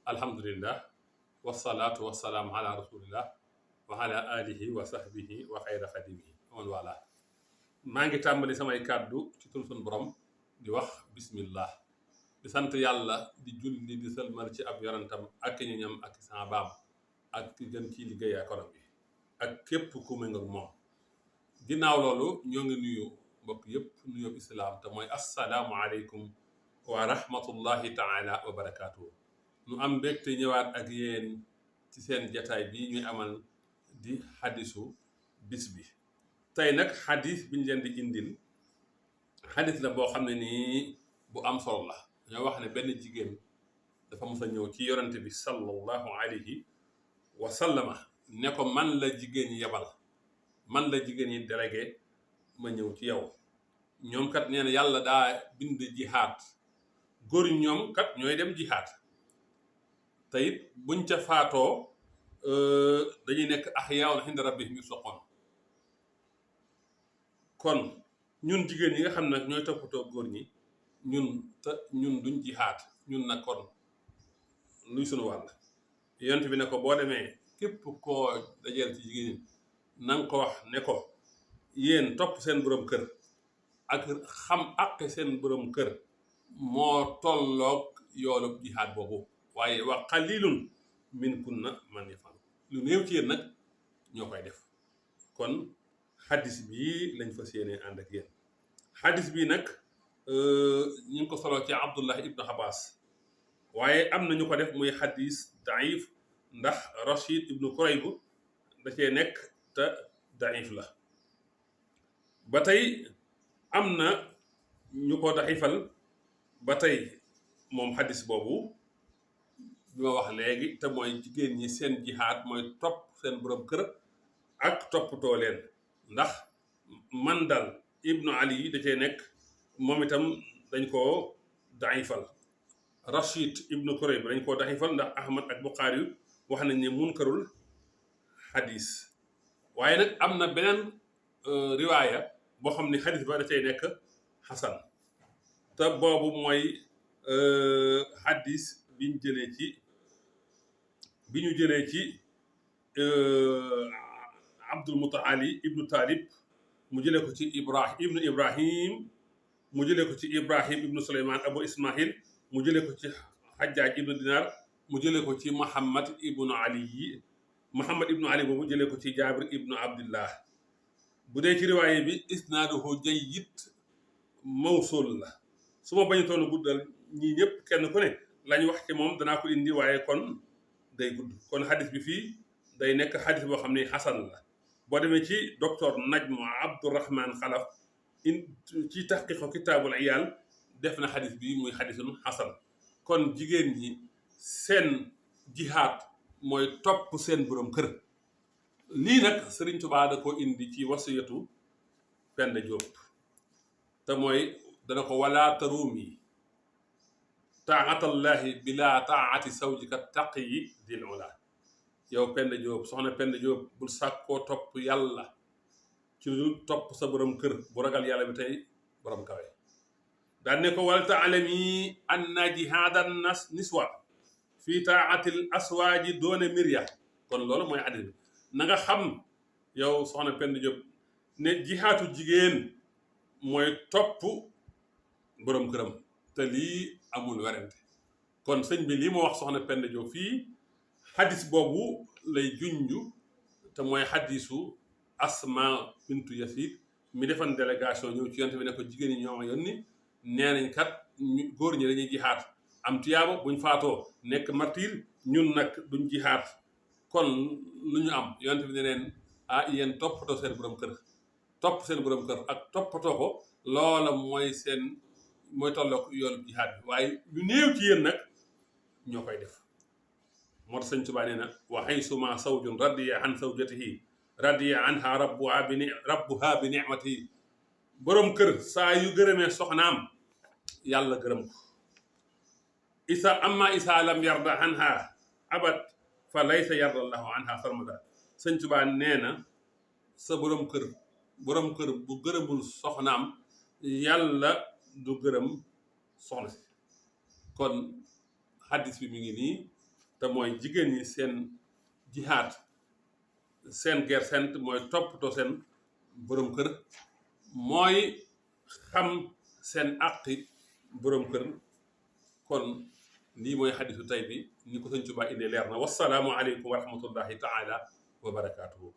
alhamdulillah wasalaatu wasalaam ala rasulillah wa ala alihi wa sahbihi wa xayra xadimihi aman wala maa ngi tàmbali samay kàddu ci turu sunu borom di wax bismillah di sant yàlla di julli di sëlmal ci ab yonantam ak ñoñam ak saabaam ak ki gën ci liggéey ekonom bi ak képp ku méngoog moom ginnaaw loolu ñoo ngi nuyu mbokk yépp nuyoo islaam te mooy assalaamu aleykum wa rahmatullahi taala wa barakaatuhu nu am mbégte ñëwaat ak yéen ci seen jataay bi ñuy amal di xadisu bis bi tey nag xadis biñ leen di indil xadis la boo xam ne nii bu am solo la ñoo wax ne benn jigéen dafa mos a ñëw ci yonante bi sallallahu alayhi wa sallama ne ko man la jigéen ñi yebal man la jigéen ñi délégué ma ñëw ci yow ñoom kat nee na yàlla daa bind jihaad góor ñoom kat ñooy dem jihaad te it buñ ca faatoo dañuy nekk ahyaa'un inda rabbihim yurzaquun kon ñun jigéen ñi nga xam nag ñooy toppatoo góor ñi ñun duñ jihaad ñun nag kon luy sunu wàll yonent bi ne ko boo demee képp koo dajeel ci jigéen ñi na nga ko wax ne ko yéen topp seen borom kër ak xam àq seen borom kër moo tolloog yoolub jihaad boobu waaye wa qalilun minkunna man yafalu lu néew ci yéen nag ñoo koy def kon xadis bii lañ fas yéene ànd ak yéen xadis bii nag ñu ngi ko solo ci Abdullah ibnu Abbas waaye am na ñu ko def muy xadis daif ndax Rashid ibnu Kurayb da cee nekk te daif la ba tey am na ñu ko daifal ba tey moom xadis boobu bi ma wax léegi te mooy jigéen ñi seen jihaad mooy topp seen borom kër ak toppatoo leen ndax Mandal ibnu Ali da cee nekk moom itam dañ koo daifal Rashid ibnu Kurayb dañ koo daifal ndax Ahmad ak Buxaari wax nañ ne munkarul xadis waaye nag am na beneen riwaaya boo xam ne xadis ba da cay nekk xasan te boobu mooy xadis bi ñu jëlee ci Abdul Mutali ibnu Talib mu jëlee ko ci Ibrahim mu jëlee ko ci Ibrahim ibnu Suleyman Abu Ismail mu jëlee ko ci Hajjaj ibnu Dinar mu jëlee ko ci Muhammad ibnu Ali boobu jëlee ko ci Jaabir ibnu Abdillah bu dee ci riwaaye bi isnaaduhu jayyid mawsul la su ma bañ toon guddal ñii ñëpp kenn ku ne lañ wax ci moom danaa ko indi waaye kon day gudd kon xadis bi fii day nekk xadis boo xam ne xasan la boo demee ci docteur Najmu Abdourahman Xalaf ci taxqiqu kitaabul iyaal def na xadis bi muy xadisun xasan kon jigéen ñi seen jihaad mooy topp seen borom kër lii nag Sëriñ Tuubaa da ko indi ci wasiyatu Penda Jóob te mooy dana ko wala taruumi taatallahi bila taati sawjika taqiyi dil ula yow Penda Jóob soxna Penda Jóob bul sàkkoo topp yàlla ci lu topp sa borom kër bu ragal yàlla bi tey borom kawe daan ne ko wal taalami anna jihaadan niswa fi taatil aswaaji doone mirya kon loolu mooy xadis bi na nga xam yow soxna Penda Jóob ne jihaatu jigéen mooy topp borom këram te lii amul werante kon sëñ bi lii ma wax soxna Penda Jóob fii xadis boobu lay junju te mooy xadisu Asma bintu Yasid mi defan délégation ñëw ci yonent bi ne ko jigéen ñi ñoo ma yónni nee nañ kat góor ñi dañuy jihaat am tiyaaba buñ faatoo nekk martir ñun nag duñ jihaat kon lu ñu am yonent bi ne leen yéen toppatoo seen borom kër topp seen borom kër ak toppatoo ko loola mooy tollook yoolu jihaad bi waaye lu néew ci yéen nag ñoo koy def moo tax Sëñ Tuubaa nee na wa haysuma zawjun radiya an zawjatihi radiya anha rabbuha bi ni'matihi borom kër saa yu gërëmee soxnaam yàlla gërëm ko isa lam yarda anha abad fa laysa yarda allahu anha sarmada Sëñ Tuubaa nee na sa borom kër bu gërëmul soxnaam yàlla du gërëm soxna si kon xaddis bi mi ngi nii te mooy jigéen ñi seen jihaad seen guerre sainte mooy toppatoo seen borom kër mooy xam seen àqi borom kër. kon lii mooy xadisu tey bi ni ko sëñ Tuubaa indee leer na wasalaamu aleykum wa rahmatullahi taala wa barakaatuhu.